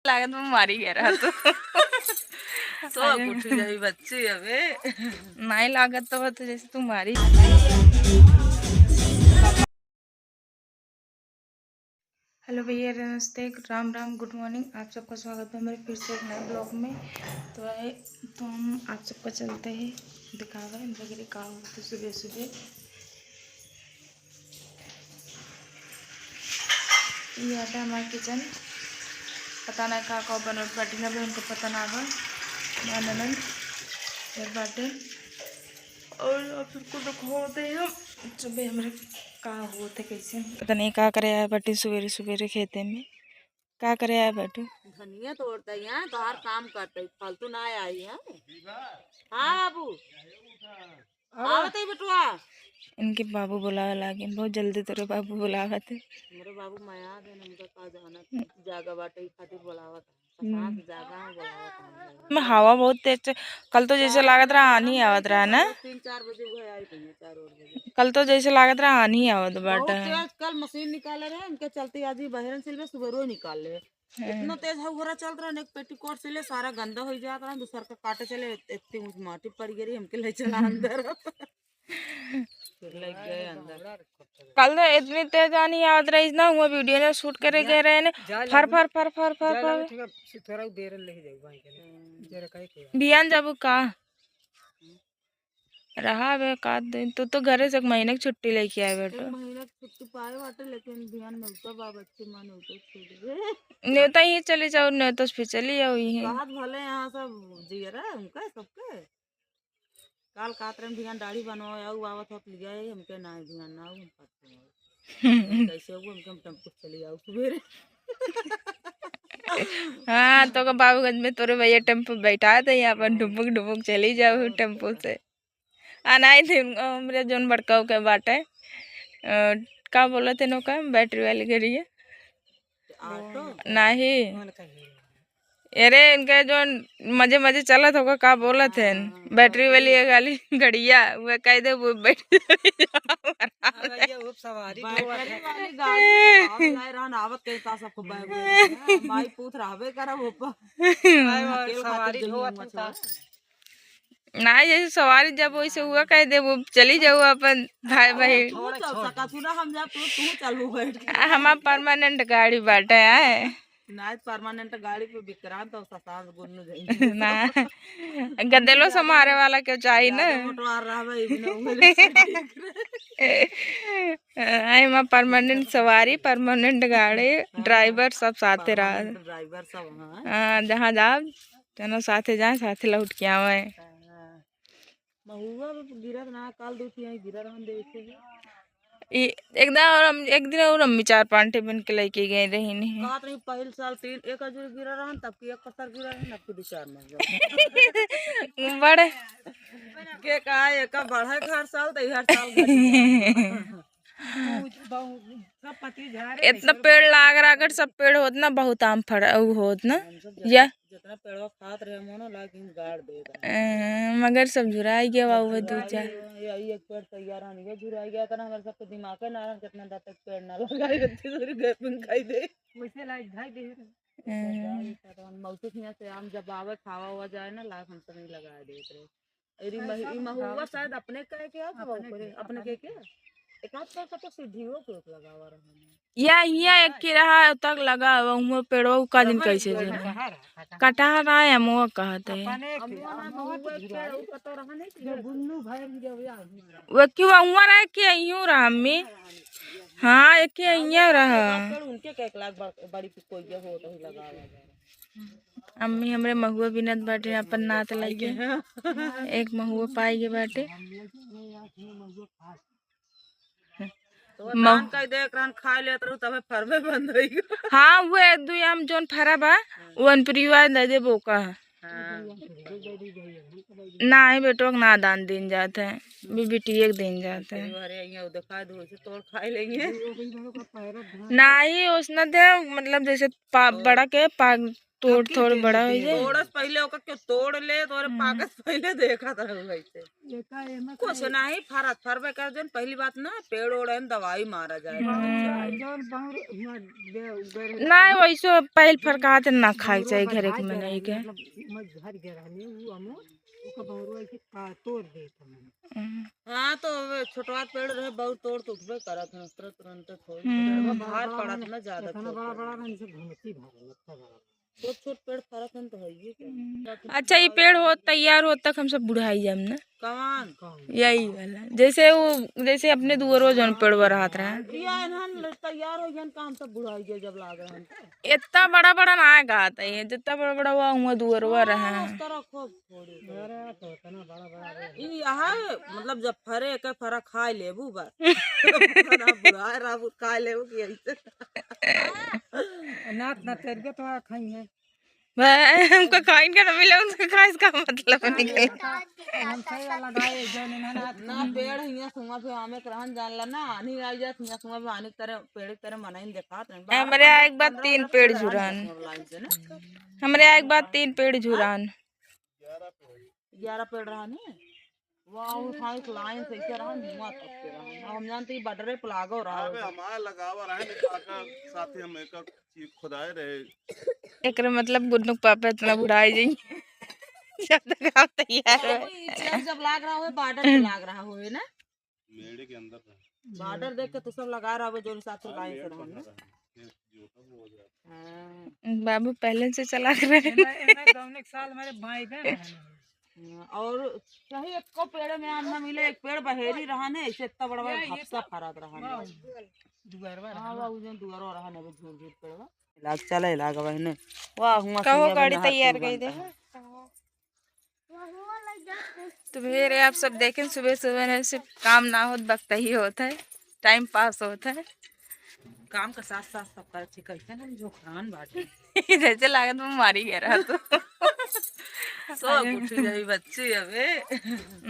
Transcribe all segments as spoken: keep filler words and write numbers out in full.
लागत में मारी गया रहा तो। सो अरे। उठ जाई बच्ची अबे। नाई लागत तो, तो जैसे तू मारी। हेलो भैया, नमस्ते, राम राम, गुड मॉर्निंग। आप सबका स्वागत है मेरे फिर से एक नए ब्लॉग में। तो आए, तो हम आप सबका चलते हैं दिखावे, वगैरह का होता सुबह सुबह। ये आता है हमारा किचन। पता ना का का बनल बाटी ना, हमको पता ना बा। हमार ननद इधर बाटे। और आप सबको दिखाते हैं हम सुबह हमरे का होते कैसे। पता नहीं का करे आए बाटी सुबेरे सुबेरे खेते में। का करे आए बाटू? धनिया तोड़ते हैं, तोहार काम करते, फालतू ना आई है। हाँ बाबू। आवत है बेटुआ। इनके बाबू बुलावे लागे, बहुत जल्दी तोरे बाबू बुलावत है। हमरे बाबू मया दे, उनका का जाना, जागा बाटे, ई खातिर बुलावत है। साँझ जागा है, बुलावत है। में हवा बहुत तेज है। कल तो जैसे लागत रहा आनी आवत रहा ना। तीन चार बजे वो आई थी, चार और बजे। कल तो जैसे लागत रहा आनी आवत बहुत बाटा। तेज, कल मशीन निकाले रहे, इनके चलते आज ही बहरन सिलवे सुबह रोज निकाल ले। हाँ। इतना तेज हवा चलत रहा, एक पेटीकोट सिले सारा गंदा हो जात रहा, दूसर का काटे चले, इतनी ऊँच माटी पड़ गई, हमके ले चला अंदर। फिर लग गए अंदर। कल तो इतनी तेज आनी आवत रही ना, हुआ वीडियो ने शूट करे गए रहे ने, फर फर फर फर फर फर। ठीक है, थोड़ा देर ले जाऊ भाई के। हम्म। जरा काहे के। बिहान जाबू का? रहा बे का दिन, तू तो घरे से एक महीने की छुट्टी लेके आए बेटो। एक महीने की छुट्टी पाए बाटे, लेकिन बिहान नेवता बा, बच्चे माँ नेवता छोड़ दे। नेवता ही चली जाओ, नेवता से फिर चली जाओ यहीं। कहत भले यहाँ सब जियरा उनका सबके। काल कात रहे बिहान दाढ़ी बनवाओ, आऊ आवत होत लिया है, हमके ना है बिहान ना आऊ, हम पाछे आऊ। कैसे हो, हमके हम टेम्पो से चली आऊ सुबेरे। हाँ, तो का बाबूगंज में तोरे भैया टेम्पो बैठा दे, अपन हाँ। डुबुक डुबुक चली जाऊ हाँ, टेम्पो से। आ, नाहीं थे, हमरे जौन बड़का के बाटे, अ, का बोलत हैं ओका, बैटरी वाली गाड़ी है? ऑटो? नाहीं। अरे, इनका जौन मजे मजे चलत होगा, का बोलत हैं? हाँ, बैटरी वाली ये गाड़ी, गड़िया, वो कह दे, वो बैठ हाँ, भैया, वो सवारी बैटरी वाली गाड़ी में तो आवे जाए रहन, आवत कहीं का सबको बैग वैग। हाँ, माई पूत रहबे करब ऊपर। अकेल खातिर सवारी जइहे ढोवत मछुआ। ना, जैसे सवारी जब वैसे हुआ कह दे, वो चली जाओ अपन भाई भाई। तू चल सका, तू ना हम जा, तू, तू चलबू बैठ के। आ, हमार परमानेंट गाड़ी बाटे है। ना, परमानेंट गाड़ी पे विक्रांत और शशांक दोनों जाएंगे। ना, गदेलो संभारे वाला के चाहिए ना। मोटवार रहबे, ई भी ना उम्र से ठीक रहे। आई हमार परमानेंट सवारी, परमानेंट गाड़ी, हाँ, ड्राइवर सब साथे रहा। परमानेंट ड्राइवर सब, हाँ। हाँ, जहाँ जाब, दोनों साथे जाए, साथे लौट के आवे। हाँ। महुआ भी गिरत ना, काल दो ठिया गिरत रहन देखे। ई एक दिन और हम, एक दिन और हम चार पाँच ठे बन के लेके गए रही नहीं। कहत रही पहिल साल तीन, एक अजूर गिरा रहन, तब की एक पसर गिरा रहन, अब की दो चार मर गए। बड़े के कहा, एक बढ़े के हर साल, तो हर साल घटी। इतना पेड़ लाग रहा, अगर सब पेड़ होत ना, बहुत आम फड़ा, उ होत ना। या जितना पेड़वा खात रहे, मोनो लाग इन गाड़ दे रहा। अ, मगर सब झुराई गया बा, उहे दू चार। ये, ये एक पेड़ तैयार रहन, ये झुराई गया, इतना हमारे सबके दिमाग है ना रहन, कितना दस तक पेड़ ना लगाए, इतनी दूर गए, पिन खाई दे। वैसे लाइट ढाई दे रहे। अ। मौसी के यहाँ से आम जब आवे, खावा हुआ जाए ना, लाग हम सब नहीं लगा देते रहे। अरे, ई मह-, ई महुआ शायद अपने कहे के है, अपने के, अपने के के? एक आध साल का तो सीढ़ियों के लगावा रहा है। या हियाँ एक के रहा तक लगा, वहुआ पेड़वा का दिन कैसे जरा? कटहर है, अमवा कहत है। अमवा ना, महुआ के पेड़, ऊ कतो रहा नहीं कि जो बुन्नू भर जब या हुआ। वो क्यों वहुआ रहा कि यूं रहा अम्मी? हाँ, एक के हियाँ रहा। पेड़ उनके के एक लाख बड़-, बड़ी कोई हो तो लगा लगा। अम्मी हमरे महुआ बिनत बाटे, अपन नात लइके। एक महुआ पाई के बाटे। तो मह- दान कई दे, एकरान खाए लेत रहू, तबे फरबे बंद होई। हाँ, वो एक दो आम जोन फरा बा, वो अनप्रियुआ दे देबो का। हाँ। नाही बेटवा के ना दान दिन जात है, बी-, बिटिया के दिन जात है। अरे, यहाँ देखा दो, इसे तोड़ खाए लेंगे। नाही, उसने दे, मतलब, जैसे पा-, बड़ा के पा-, तोड़, तोड़ बड़ा हो जाए। तोड़स पहिले ओका क्यों तोड़ ले, तोरे हम्म। पाकस पहिले देखा था वैसे। एका एमा कुछ का नहीं, फरत फरबे कर जन, पहली बात ना, पेड़ ओड़ है न दवाई मारा जाए। हम्म। जौन बंगरो हुआ दे, उधर ना, वैसो पहल फरकात ना खाए के चाही घरे के मनई के। मतलब, मत घर के रहने, वो हमो, ओका बंगरो ऐसे का तोड़ देत हमन। हम्म। हाँ, तो वे छोटवा पेड़ रहे, बहुत तोड़ तो उठबे करत हैं, तुरंत, तुरंत थोड़ी। हम्म। भार पड़त ना ज्यादा इतना छोट बड़ा, पेड़। बड़ा ना, जैसे घुमती भाग, लगता बड़ा। छोट छोट पेड़ फरत हन तो हइये के। हम्म। अच्छा, ई पेड़ हो, तैयार हो तक हम सब बुढ़ाई जाम ना। कौन? यही वाला। जैसे वो, जैसे अपने दुअरो जौन पेड़वा रहत रहे। या इन्हन तैयार हो गयन का हम सब बुढ़ाई जाए जब लाग रहन। इतना बड़ा बड़ा ना गात है, जितना बड़ा बड़ा हुआ, हुआ दुअरवा रहे। हाँ, उस तरह खूब थोड़ी। अरे, तो इतना बड़ा बड़ा रहे। ई यहाँ, मतलब, जब फरे के फरा खाए लेबू बस। ना बुढ़ाए रहबू, खाए लेबू कि ऐसे। नात ना तेरबे तो खाई है। भाई, हमको खाइन का ना मिला, उनका खाए इसका मतलब निकले। हम सही वाला गाय जो इन्होंने आज ना पेड़ हियां सुआ पे आमे के रहन जान ला ना, आनी आई जात हियां सुआ पे आने की तरह, पेड़ की तरह मनाइन देखात रहे। हमरे आए के बाद तीन पेड़ झुरान। लाइन से ना। हमरे आए के बाद तीन पेड़ झुरान। ग्यारह पेड़ रहा ने। वाह, वो था एक लाइन से ऐसे रहा, मुआ तक के रहा। अब हम जानते ही बॉर्डरे पे लागो रहा अबे होगा। हमारे लगावा रहे ने काका साथे हम एकर चीज खुदाए रहे। एकरे मतलब गुन्नू के पापा इतना बुढ़ाई जाई। जब तक आप तैयार हो। कोई चीज जब लाग रहा हो, बॉर्डर पे लाग रहा हो, है ना? मेड़े के अंदर रहे। बॉर्डर देख के तो सब लगा रहा हो, जो हिसाब से हाँ, लाइन से मेड़ रहा पर ना। रहा। ये जो तब हो जाए। हाँ। बाबू पहले से चला के रहे। एना, एना गौने के साल हमारे भाई बहन रहने। हाँ, और कहीं एको पेड़ में आम ना मिले, एक पेड़ बहेरी रहा ने, ऐसे इतना बड़ा बड़ा ये, ये भपसा तो फरत रहा ने। वाह, दुआरवा हाँ, रहा। वाह, उजन दुआरो रहा ने, वो झूल झूल पेड़वा। लाग चले लाग बहने। वाह, हुआ कहो सुनिया गाड़ी बहने हाथ तैयार टूट कई दे। बनता है। तो मेरे आप सब देखें, सुबह सुबह में सिर्फ काम ना होत, बकतही होत है, टाइम पास होत है। काम के साथ साथ सब करे छी, कैसे हम जोखरान बाटे। जैसे लागत में मारी गया रहा तो। सब उठी जाई बच्ची अबे।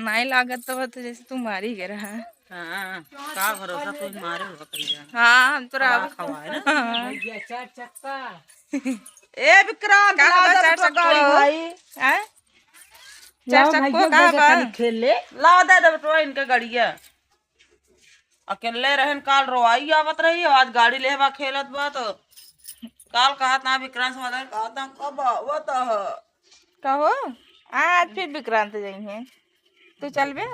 नहीं लागत तो, तो जैसे तू मारी गया रहा। हाँ, का भरोसा तू मारे हो कहीं जाना। हाँ, हम तो अब राव- आँख हवा है ना। हाँ। भैया, चार चक्का। ए विक्रांत, का लाओ बा दे चार बेटवा चक्का गाड़ी हो? भाई। हैं? चार लाओ चक्को भैया, का दे दे बा? तनी खेल ले। लाओ दे दे बेटवा इनके गड़िया। अकेले रहन काल रोआई आवत रही, आज गाड़ी लेबा खेलत बा तो काल कहत ना विक्रांत से मदन कहत ना कब आवत ह। कहो, आज फिर विक्रांत जइहें। तू चलबे?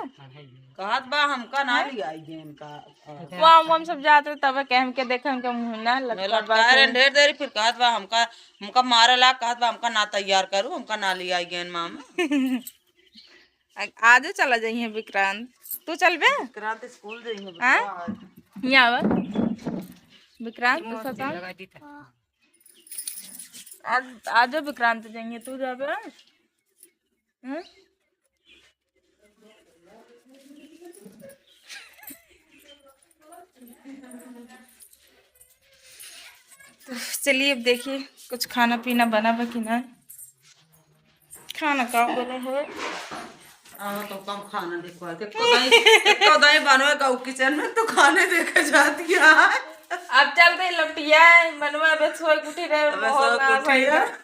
कहत बा हमका ना हैं? लियाई गेन का। वाह, हम सब जात रहे तब के हमके देखे, हमके मुँह ना लटका लटका रहे ढेर देरी, फिर कहत बा हमका, हमका मारे ला, कहत बा हमका ना तैयार करू, हमका ना लियाई गेन मामा। आ-, आजो चला जइहें विक्रांत। तू चलबे? विक्रांत स्कूल जइहें हाँ? बेटा। हियाँ आवा। विक्रांत, तू सब चल। आज, आजो विक्रांत जइहें, तू जाबे? हम्म? तो चलिए, अब देखिए कुछ खाना पीना बना बा कि ना। खाना का बोले हो? आवा तो कम खाना देखो, देखो दाई, देखो दाई बनवे का किचन में तो खाने देखे जाती है। अब चल दे लपटिया, मनवा अबे सोए के उठी रहे, अबे माहौल सोए ना के उठी सही है। बा।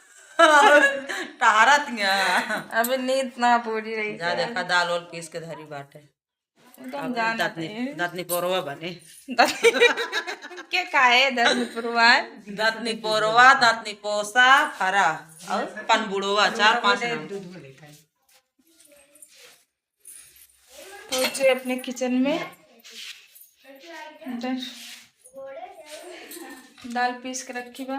टहरत हियाँ। अबे नींद ना पूरी रही जा से। देखा, दाल वाल पीस के धरी बाटे। वो तो हम अब जान दतनी, नहीं। दतनी पोरवा बने। दत-, के काहे दतनी पोरवा है? दतनी पोरवा, दतनी पोसा, फरा और पनबुड़वा, चार पांच नाम। पहुँचे अपने किचन में। इधर दाल पीस के रखी बा।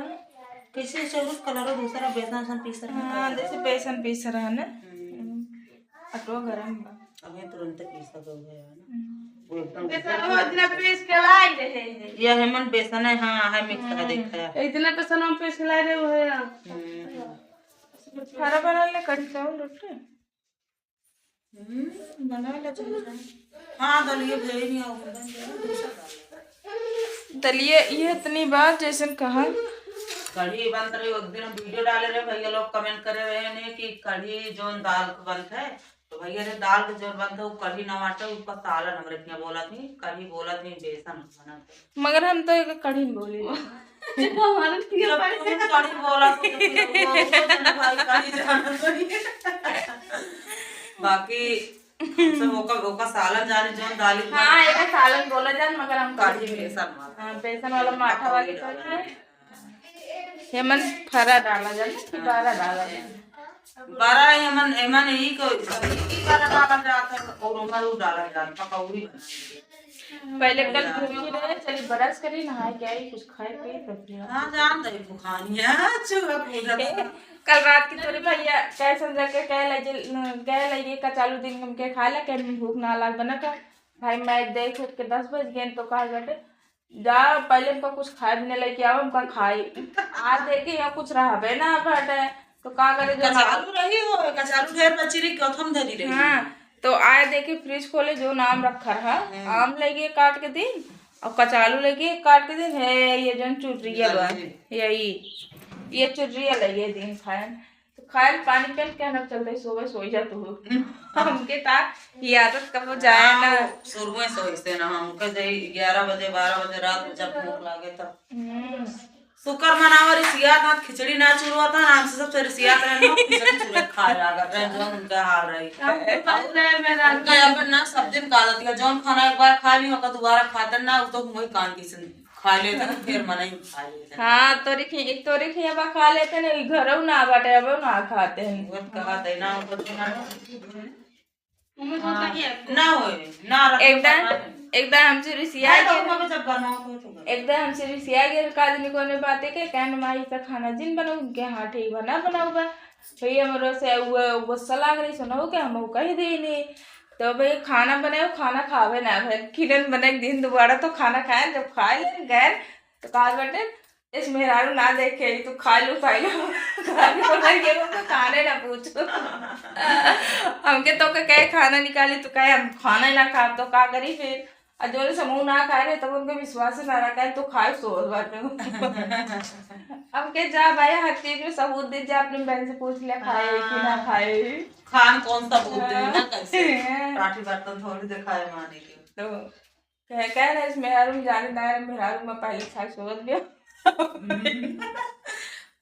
कैसे चौरस कलर दूसरा बेसन सन पीस रहा है। हाँ, जैसे बेसन पीस रहा ना। हम्म। अटवा गरम बा। अबे तुरंत पीस के दो है ना। हम्म। वो एकदम बेसन वो इतना पीस के लाई रहे हैं। ये हेमन बेसन है, हाँ, है मिक्स है, हम्म। देखा है। इतना बेसन हम पीस के लाई रहे हैं। हम्म। खाना बना ले, कढ़ी चावल, रोटी। हम्म, बना ले, चल जा। हाँ, दलिए भेज नहीं आओ, बन जाए, दूसरा डाल। दलिए ये इतनी बार जैसन कहा। कढ़ी बनत रही, एक दिन हम वीडियो डाले रहे, भैया लोग कमेंट करे रहे ने कि कढ़ी जोन दाल के बनत है, तो भैया ने दाल के जोन बनत है, वो कढ़ी ना बाटे, उसका सालन हमरे हियाँ बोलत ही, कढ़ी बोलत ही, बेसन बनत है। मगर हम तो एक कढ़ी बोली। जब हमारे लिए जब पड़े। तुम कढ़ी बोला तो फिर वो, वो जन भाई कढ़ी जाना चाहिए। बाकी सब ओका, ओका सालन जाने जौन दाली हाँ, एका सालन बोला जान, मगर हम कढ़ी बेसन वाला। हाँ, बेसन वाला माठा वाली कढ़ी है। एमन फरा डाला जाए, कि बारा डाला जाए। बारा एमन, एमन यही को, यही बारा डाला जात है, और ओमन उ डाला जात, पकौड़ी बनाई। पहले कल भूखी रहे, चली brush करी, नहाए के आई, कुछ खाए पिए, तब फिर हाँ, जान दे भुखानी है, चूहा कूदा। कल रात की तोरे भैया, कहे संजय के, कहे लगे, गए लगे कचालू दिन हमके खा ले, कहे भूख ना लाग बना का। भाई मैं देख उठ के दस बज गए, तो कहा बेटे, जा पहले हमका कुछ खाए भी नहीं लेके आओ, हमका खाई। आज देखे यहाँ कुछ रहबे ना बाटे, तो का करे जो कचालू रही हो, कचालू ढेर बची रही, कथम धरी रही। हाँ, तो आए देखे fridge खोले, जो आम रखा रहा, हम्म। आम लेके काट के दिन, और कचालू लेके काट के दिन, है ये जौन चुर्रिया बा, लगे। यही, ये चुर्रिया लगे दिन खाए। तो खाए पानी पियन के हम चल रही सोवे, सोई जा तू। हमके ता ये आदत कबो जाए ना। हाँ, शुरू में से वैसे ना, हमके जे ग्यारह बजे, बारह बजे रात में जब भूख लागे तब। हम्म। शुक्र मनावा रिसियात ना, खिचड़ी ना चुरवा था, हमसे सबसे रिसियात रहना, खिचड़ी चुरे खाए लागत रहे, जौन उनका हाल रही। हमको पता है, मैं रात उनका में अपन ना सब दिन का आदत है, जौन खाना एक बार खा ली, ओका दोबारा खाते ना, उ तो मुँह कान की सुन खा लेते हैं, फिर मना ही खा लेते हैं। हाँ, तोरी खी-, एक तोरी खियाबा खा लेते हैं, ई घरों ना बाटे, अब ना खाते हैं। बहुत कहा थे ना, उनको तो ना, उम्मीद होता ही है। ना होए, ना रखे एकदम, ना खाए। एकदम हमसे रिसिया है तो गए। उनको जब बनाओ तो, तो बनाओ। एकदम हमसे रिसिया गए, का दिन कोनो बातें के, कहन माई से खाना जिन बनाऊ, उनके हाँ ठीक बना बनाऊ बा। भैया हमरो से वो गुस्सा लाग रही, सुनो के हम कह देनी। तो भाई खाना बनाओ, खाना खावे ना, भाई किरण बने एक दिन दोबारा तो खाना खाए, जब खाए ले गए तो कहा बेटे, इस मेहरारू ना देखे, तू खा लो, खा लो। खाने को नहीं, ये लोग तो खाने ना पूछो। हमके तो के कहे खाना निकाली, तो कहे हम खाना ही ना खा, तो का करी फिर? और जो समूह ना खाए रहे, तब उनके विश्वास ही ना रखा है, तो खाए सोच बाटे। हमके जा भाई, हर चीज में सबूत दे, जा अपने बहन से पूछ ले, खाए कि ना हाँ। खाए। खान कौन सबूत दे ना, कैसे? हाँ। टाटी बर्तन थोड़ी दिखाए माने के। तो कह, कह रहे, इस मेहरारू में जाने ना रहे, मेहरारू में पहले खाए सोच गया। हम्म।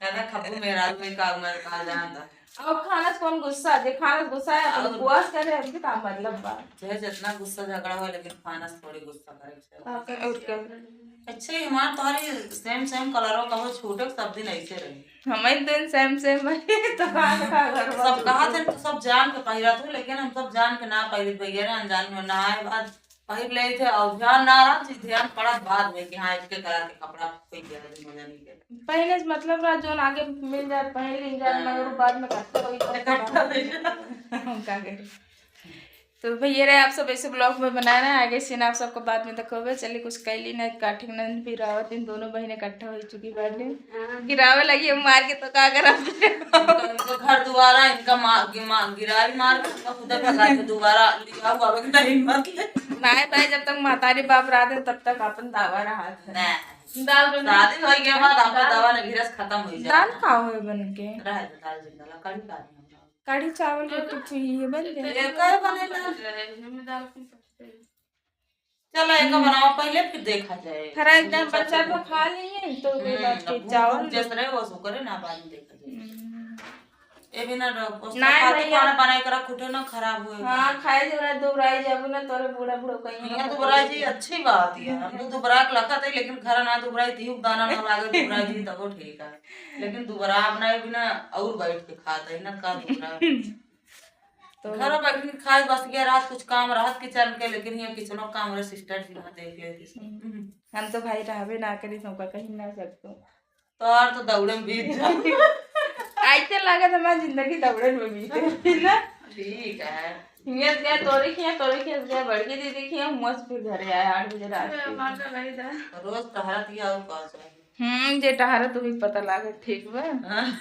कहना खब्बू मेहरारू में का उम्र का जानता। अब खाना से कौन गुस्सा, जे खाना से गुस्सा है, अपन और उपवास करे, हमके का मतलब बा? चाहे जितना गुस्सा झगड़ा हो, लेकिन खाना से थोड़ी गुस्सा करे के चाही। और का? अच्छा, ये हमार तोहरी same same colour हो, कहो छूटे सब दिन ऐसे रही। हमारे दिन same same है, तो का, का घर बा सब तू? कहा थे, तो सब जान के पहिरा तू, लेकिन हम सब जान के ना पहिरे भैया रे, अनजान में ना आए, बाद पहिर ले थे और ध्यान ना रहा, चीज ध्यान पड़ा बाद में कि हाँ, इसके कलर के कपड़ा कोई ज्यादा दिन हो जाने के। पहले से मतलब रहा, जोन आगे मिल जाए, पहन ली जाए, हाँ। मगर बाद में इकट्ठा होई, तो इकट्ठा होई। हम का करी? तो भैया रे, आप सब ऐसे vlog में बनाए रहे, आगे सीन आप सबको बाद में दिखावे। चलिए, कुछ कैली ना, काठी नंद भी रावत, इन दोनों बहन इकट्ठा हो चुकी बाटे। हाँ। गिरावे लगी हम मार के, तो का करब? इनका घर दुआरा इनका मा-, गि-, मा-, गिराई मार के, इनका खुदा भगा के दोबारा लिया हुआ अबे नहीं हिम्मत ले। नाय भाई, जब तक महतारी बाप रहते तब तक अपन दावा रहा था। ना। दाल बना। शादी हो गया बाद आपका दाल, दावा ने गिरस खत्म हो जाए। दाल का होए बन के? रहे दे, दाल जिंदा ला, कढ़ी का नहीं हम कढ़ी चावल रोटी तो ये बन गए। ये काहे बनेला? हमें दाल कौन पसंद है? चलो, एक हम्म। बनाओ पहले, फिर देखा जाए। थोड़ा एकदम बच्चा तो खा लिए, तो कोई हम्म, बात अब के भूख चावल जस रहे, वो सो करे ना, बाद में देखा जाए। हम्म। ए बिना रो-, उसका ना, फालतू नहीं, खाना अब बनाए के रख, उठे ना, खराब होएगा। हाँ, खाए जो रहा, दुबराई जाबू ना, तोरे बूढ़ा बूढ़ा कहीं यहाँ ना दुबराई जी, अच्छी बात है। हम तो दुबरा के लखा थे, लेकिन घर ना दुबराई थी, दाना ना लागे, दुबराई जी, तब वो ठीक है। लेकिन दुबरा बनाए बिना और बैठ के खाते हैं ना, का दुबरा। तो घर बैठ के खाए, बस ये रात कुछ काम रहत किचन के, लेकिन ये किचनो काम रहे, सिस्टर जी वहाँ देख लेती सब। हम्म। हम तो भाई रहबे ना करी, सबका कहीं ना सकतो। तोर तो दौड़े में बीत जा। आइते लागत हमार जिंदगी दौड़े में बीते, ना? ठीक है। हियाँ गया तोरे खिया, तोरे खिया गया बड़की दीदी खिया, हुआं से फिर घरे आए आठ बजे रात अरे, के। हमार तो नहीं था। रोज तहरा दिया और का चाहिए? हम्म, जे टहरा तो भी पता लागे, ठीक बा। हाँ।